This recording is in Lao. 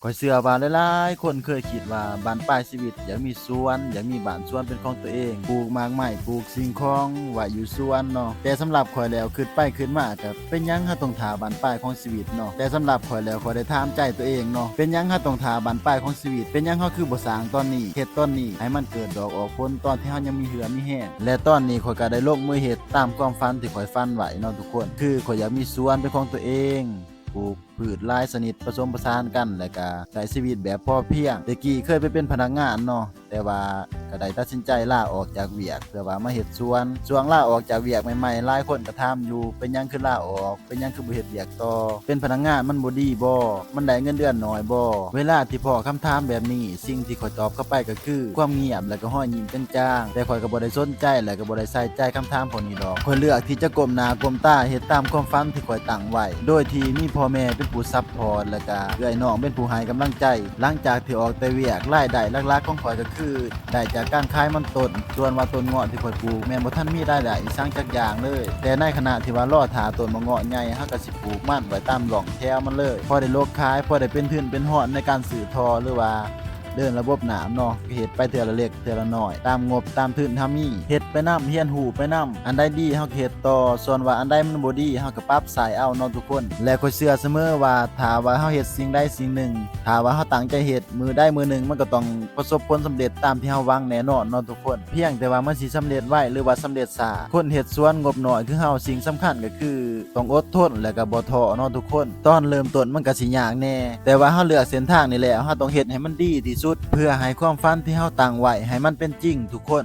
ຂ້ອຍເຊື່ອວ່າຫຼາຍໆຄົນເຄີຍຄິດວ່າບັ້ນປາຍຊີວິດຢາກມີສວນ, ຢາກມີບ້ານສວນເປັນຂອງຕົວເອງ, ປູກໝາກໄມ້, ປູກສິ່ງຂອງໄວ້ຢູ່ສວນເນາະ. ແຕ່ສຳລັບຂ້ອຍແລ້ວ ຄິດໄປຄິດມາກໍເປັນຫຍັງເຮົາຕ້ອງຖ້າບັ້ນປາຍຂອງຊີວິດເນາະ. ແຕ່ສຳລັບຂ້ອຍແລ້ວ ຂ້ອຍໄດ້ຖາມໃຈຕົວເອງເນາະ, ເປັນຫຍັງເຮົາຕ້ອງຖ້າບັ້ນປາຍຂອງຊີວິດ? ເປັນຫຍັງເຮົາຄືບໍ່ສ້າງຕອນນີ້, ເຮັດຕອນນີ້ໃຫ້ມັນເກີດດອກອອກຜົນຕອນທີ່ເຮົາຍັງມີເຫື່ອມີແຮງ? ແລະຕອນນີ້ຂ້ອຍກໍໄດ້ລົງມືເຮັດຕາມຄວາມຝັນທີ່ຂ້ອຍຝັນໄວ້ເນາະທຸກຄົນ. ຄືຂ້ອຍຢາກມີສວນເປັນຂອງຕົວເອງ, ປູກ ພືດຫຼາຍຊະນິດປະສົມປະສານກັນ ແລະກະໃຊ້ຊີວິດແບບພໍພຽງ. ແຕ່ກີ້ເຄີຍໄປເປັນພະນັກງານເນາະ, ແຕ່ວ່າກະໄດ້ຕັດສິນໃຈລາອອກຈາກວຽກ ເພື່ອວ່າມາເຮັດສວນ. ຊ່ວງລາອອກຈາກວຽກໃໝ່ໆ ຫຼາຍຄົນກະຖາມຢູ່ ເປັນຫຍັງຄືລາອອກ? ເປັນຫຍັງຄືບໍ່ເຮັດວຽກຕໍ່? ເປັນພະນັກງານມັນບໍ່ດີບໍ່? ມັນໄດ້ເງິນເດືອນໜ້ອຍບໍ່? ເວລາທີ່ພໍ້ຄຳຖາມແບບນີ້, ສິ່ງທີ່ຂ້ອຍຕອບກັບໄປກະຄື ຄວາມງຽບ ແລະກະຮອຍຍິ້ມຈາງໆ. ແຕ່ຂ້ອຍກະບໍ່ໄດ້ສົນໃຈ ແລະກະບໍ່ໄດ້ໃສ່ໃຈຄຳຖາມພວກນີ້ດອກ. ຂ້ອຍເລືອກທີ່ຈະກົ້ມໜ້າກົ້ມຕາເຮັດຕາມຄວາມຝັນທີ່ຂ້ອຍຕັ້ງໄວ້ ໂດຍທີ່ມີພໍ່ແມ່ເປັນຜູ້ຊັບພອດ ແລະກະເອື້ອຍນ້ອງເປັນຜູ້ໃຫ້ກຳລັງໃຈ. ຫຼັງຈາກທີ່ອອກແຕ່ວຽກ, ລາຍໄດ້ຫຼັກໆຂອງຂ້ອຍກະຄືໄດ້ຈາກການຂາຍມັນຕົ້ນ, ສ່ວນວ່າຕົ້ນເງາະທີ່ຂ້ອຍປູກແມ່ນບໍ່ທັນມີລາຍໄດ້ອີ່ຫຍັງຈັກຢ່າງເລີຍ. ແຕ່ໃນຂະນະທີ່ວ່າລໍຖ້າຕົ້ນໝາກເງາະໃຫຍ່, ເຮົາກະຊິປູກມັນໄວ້ຕາມຮ່ອງແຖວມັນເລີຍ, ພໍໄດ້ຫຼົກຂາຍ, ພໍໄດ້ເປັນທຶນເປັນຮອນໃນການຊື້ທໍ່ ຫຼືວ່າ ເດີນລະບົບນ້ຳເນາະ, ເຮັດໄປເທື່ອລະເລັກເທື່ອລະນ້ອຍ ຕາມງົບຕາມທຶນເຮົາມີ. ເຮັດໄປນຳ, ຮຽນຮູ້ໄປນຳ, ອັນໃດດີເຮົາກະເຮັດຕໍ່, ສ່ວນວ່າອັນໃດມັນບໍ່ດີ ເຮົາກະປັບໃຊ້ເອົາເນາະທຸກຄົນ. ແລະຂ້ອຍເຊື່ອສະເໝີວ່າ ຖ້າວ່າເຮົາເຮັດສິ່ງໃດສິ່ງໜຶ່ງ, ຖ້າວ່າເຮົາຕັ້ງໃຈເຮັດ, ມື້ໃດມື້ໜຶ່ງມັນກະຕ້ອງປະສົບຜົນສຳເລັດຕາມທີ່ເຮົາຫວັງແນ່ນອນເນາະທຸກຄົນ. ພຽງແຕ່ວ່າມັນຊິສຳເລັດໄວ ຫຼືວ່າສຳເລັດຊ້າ, ຄົນເຮັດສວນງົບໜ້ອຍຄືເຮົາ, ສິ່ງສຳຄັນກະຄື ຕ້ອງອົດທົນ ແລະກະບໍ່ທໍ້ເນາະທຸກຄົນ. ຕອນເລີ່ມຕົ້ນມັນກະຊິຍາກແດ່, ແຕ່ວ່າເຮົາເລືອກເສັ້ນທາງນີ້ແລ້ວ, ເຮົາຕ້ອງເຮັດໃຫ້ມັນດີທີ່ສຸດ ເພື່ອໃຫ້ຄວາມຝັນທີ່ເຮົາຕັ້ງໄວ້ໃຫ້ມັນເປັນຈິງທຸກຄົນ.